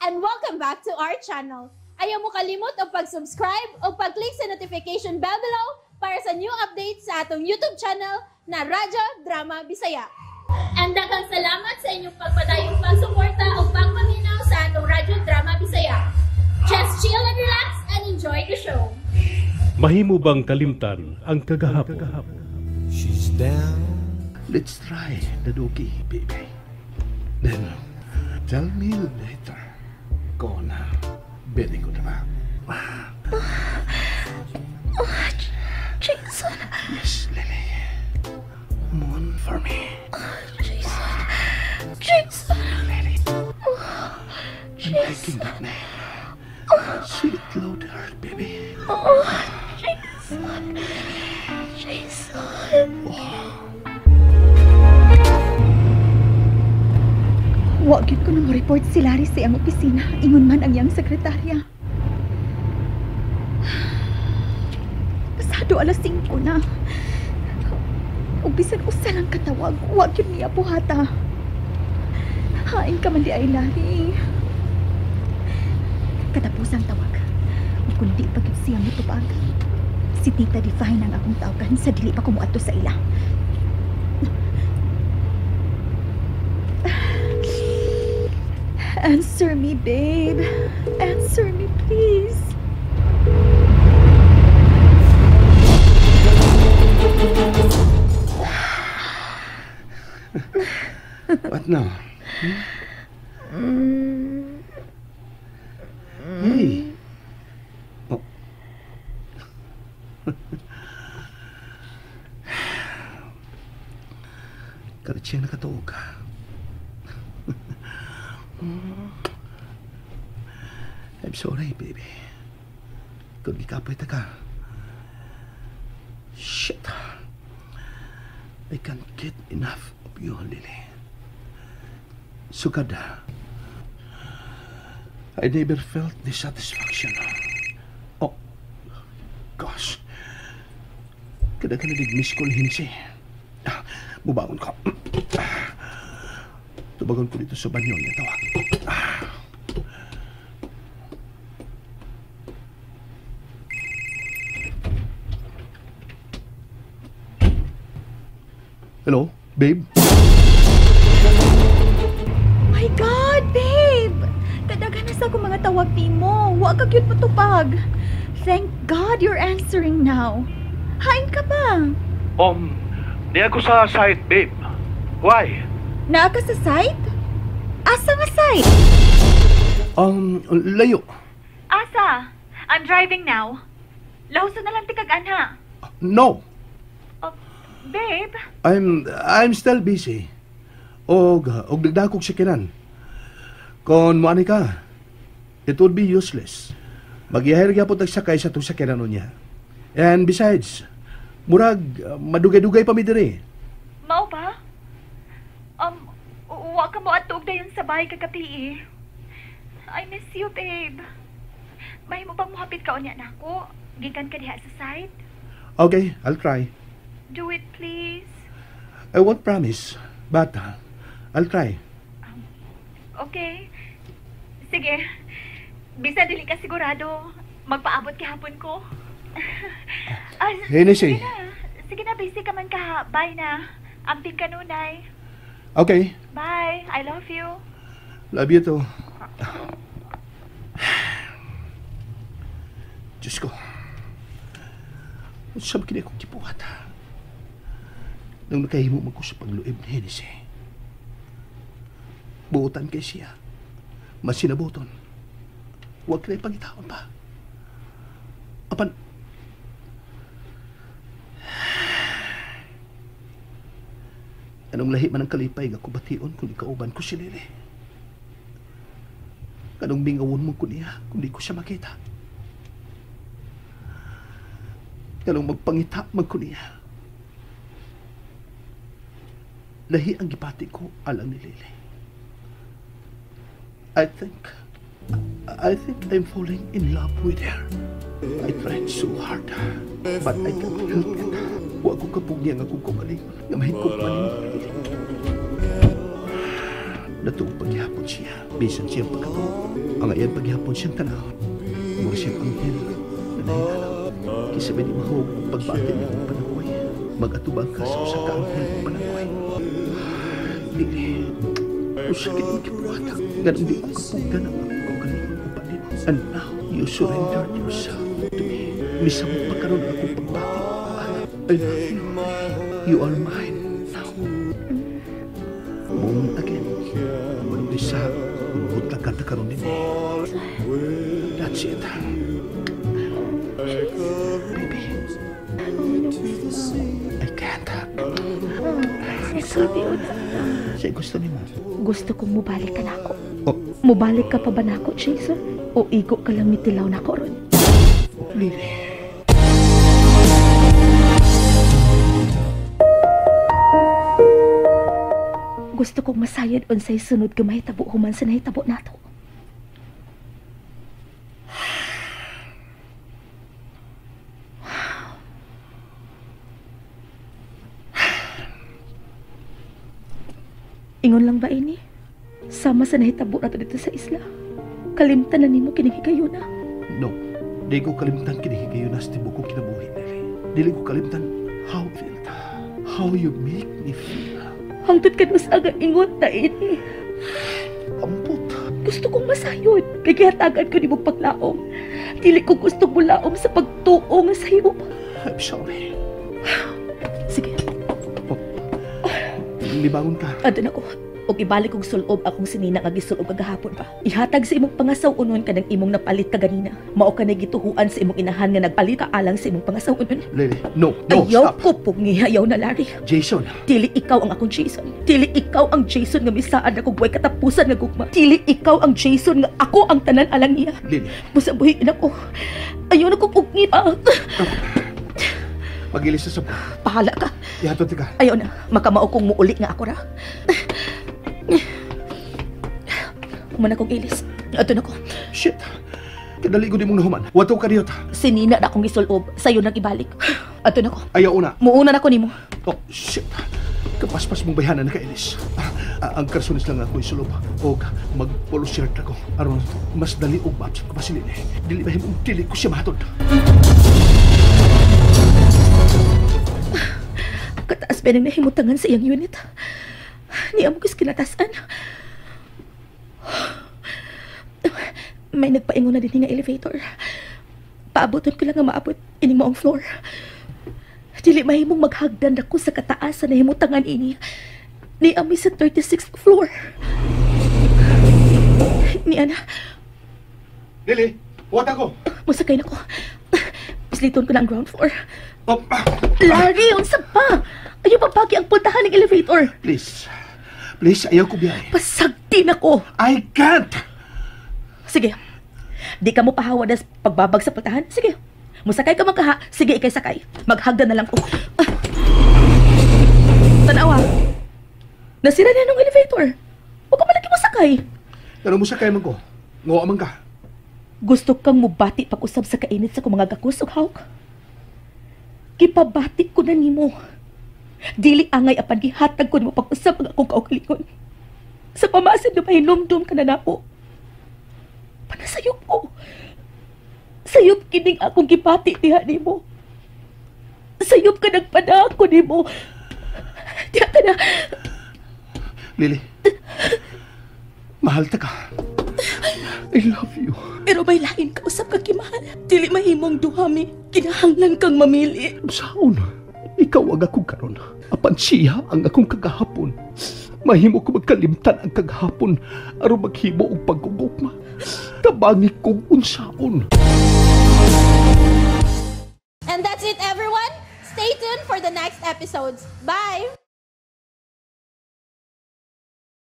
And welcome back to our channel. Ayaw mo kalimot og pag-subscribe o pag-click sa notification bell below para sa new updates sa atong YouTube channel na Radyo Drama Bisaya. And daghang salamat sa inyong pagpadayong pagsuporta o pagpaminaw sa atong Radyo Drama Bisaya. Just chill and relax and enjoy the show. Mahimo bang kalimtan ang kagahapon? She's down. Let's try the doggy, baby. Then, tell me later kung very good ba? Oh, Jason. Yes, Lily. Moon for me. Oh, Jason. Jason. Lily. Oh, I'm liking that name. Oh. Say it louder, baby. Oh, Jason. Jason. Oh. Wa gyud ko na mo-report si Larry sa iyang opisina. Ingon man ang iyang sekretarya. Pasado 5:00 na. Ug bisan usa lang katawag, wa gyud niya buhata. Hain ka man di ay, Larry. Katapusang tawag. Ug kun di pa gyud siya motubag, si Tita Divine ang akong tawagan sa dili pa ko moadto sa ila. Answer me, babe. Answer me, please. What now? Hmm? Hey. Oh. Karit siya nakatuog ka. I'm sorry, baby. Kung gikapoy ta ka. Shit. I can't get enough of you, Lily. Sugad. I never felt this satisfaction. Oh, gosh. Kada ka nadig-miss call hinsi. Bubangon ko. Tubagon ko dito sa banyo niya tawag. Hello, babe? My God, babe! Kadaghan na sa akong mga tawag nimo. Wa ka gyud motupag. Thank God you're answering now. Hain ka ba? Di ako sa site, babe. Why? Naa ka sa site? Asa nga site? Layo. Asa? I'm driving now. Lahuso na lang tikag anha. No. Babe? I'm still busy. Og nagdakog sa kinan. Kung muani ka, it would be useless. Magyahir gyapon tag sakay sa tong sakyanan niya. And besides, murag madugay-dugay pa mi diri. Mao ba? Wa ka mo atog dayon sa bahay kagabi eh. I miss you, babe. Mahimo bang mohapit ka unya nako? Gikan ka diha sa site? Okay, I'll try. Do it, please. I won't promise, but I'll try. Okay. Sige. Bisan dili ka sigurado, magpaabot gihapon ko. Hennessy. Sige na, busy ka man ka. Bye na. Amping ka nunay. Okay. Bye. I love you. Love you too. Diyos ko. Unsa man kini akong gibuhat? Nang nakahimo man ko sa pagluib ni Hennessy. Buotan kay siya. Masinabuton. Huwag na ipangitaon pa. Apan, anong lahi man ang kalipay nga kubation kung ikauban ko si Lily? Kanong mingawon mo ko niya kung di ko siya makita? Kanong magpangita man ko niya? Lahi ang gipati ko alang ni Lily. I think I'm falling in love with her. I tried so hard, but I can't help it. Wa ko kapugya nga akong kaugalingon, nga mahigko pa nimo. Natuog paghihapon siya. Bisan siyang pagkatuo. Ang ayan paghihapon siyang tanaw. Mura siyang anghel na nahinalaw. Kisa ba di mahog ang pagbati niya kong panangkoy. Mag-atubang ka sa usa ka anghel kong panangkoy. Dili. Usa kini kipuhatag. Ganong di ko kapugdan ang akong kaugalingon o panin. And now, you surrendered yourself to me. Misamot pa karon ang akong pagbati. I love you. You are mine now. Moon again. Walang isa. Buntag ka na karon din eh. That's it. Baby. I can't. Siya gusto nimo. Gusto kong mubalik ka nako. Oh. Mubalik ka pa ba nako, Jason? O igo ka lang mitilaw nako ron? Lily. Gusto kong masayod unsay sunod nga mahitabo human sa nahitabo nato. Ingon lang ba ini? Sama sa nahitabo nato dito sa isla. Kalimtan na nimo kining higayuna. No, di ko kalimtan kining higayuna sa tibuok kong kinabuhi, Nelly. Dili ko kalimtan how it felt, how you make me feel. Hangtod ka sa aga ingon na ini. Ampot. Gusto kong masayod. Kay gihatagan ko nimo paglaom. Dili ko gusto mulaom sa pagtuo nga sayo. I'm sorry. Sige. Oh. Libangon ka. Adun ako. Og ibalik kog sulob akong sinina nga gisulob kagahapon pa. Ihatag sa imong pangasaw-unon kanang imong napalit kaganina. Mao ka gituhuan sa imong inahan nga nagpalit ka alang sa imong pangasaw-unon. Lily, no, no, ayaw stop. Ko pugni, ayaw na, Larry. Jason. Dili ikaw ang akong Jason. Dili ikaw ang Jason nga misaan ako buhay katapusan nga gugma. Dili ikaw ang Jason nga ako ang tanan alang niya. Lily. Busa buhi na ko. Ayaw na ko pugni pa. Pagilis sa sabon. Pahala ka. Ihatod ka. Ayaw na. Makamao kong muuli nga ako ra. Human akong ilis. Ato na ko. Shit! Kadali ko di mong nahuman. Wato ka diyot. Sinina na akong isulob. Sa'yo nang ibalik. Ato na ko. Ayaw una. Muuna na ko nimo. Oh, shit. Kapaspas mong bayhanan na kailis. Ang karsunis lang ako isulob. O mag-polo shirt ako. Aron, mas dali og maabsent ko pa si Lily. Dili ba himong dili ko siya mahatod. Kataas ba nang nahimutangan sa iyang unit? Niya mo kinatasan. May nagpaingon na din nga elevator. Paaboton ko lang nga maabot ining maong floor. Dili mahimong maghagdan ako sa kataasan na himutangan ini. Niya mi sa 36th floor. Niya na. Lily, huwag ako. Musakay na ko. Pisliton ko na ang ground floor. Oh. Larry, unsa pa? Ayaw papagi ang puntahan ng elevator. Please. Please, ayaw ko biyahe. Pasagtin ako. I can't. Sige. Di ka mo pahawa na pagbabag sa pultahan? Sige. Musakay ka magkaha. Sige, ikay sakay. Maghagdan na lang ko. Tanawa. Nasira na nung elevator. Huwag ka malaki mo sakay. Pero musakay man ko. Ngawa man ka. Gusto kang mubati pag-usab sa kainit sa kong mga gakus ug hawk. Gipabati ko na nimo. Dili angay apan gihatag ko nimo pag-usab ang akong kaugalingon. Sa pamasin na mahinumdum ka na nako. Panasayop ko. Sayop kining akong gibati diha nimo. Sayop ka nagpadako nimo. Diha ka na. Lily, mahal ta ka. I love you. Pero may lain ka usab ka kimahal. Dili mahimong duhami. Kinahanglan kang mamili. Saon? Ikaw ang akong karon. Apan siya ang akong kagahapon. Mahimo ko magkalimtan ang kagahapon aron maghimo og pagugukma. Tabangi kog unsaon. And that's it, everyone. Stay tuned for the next episodes. Bye!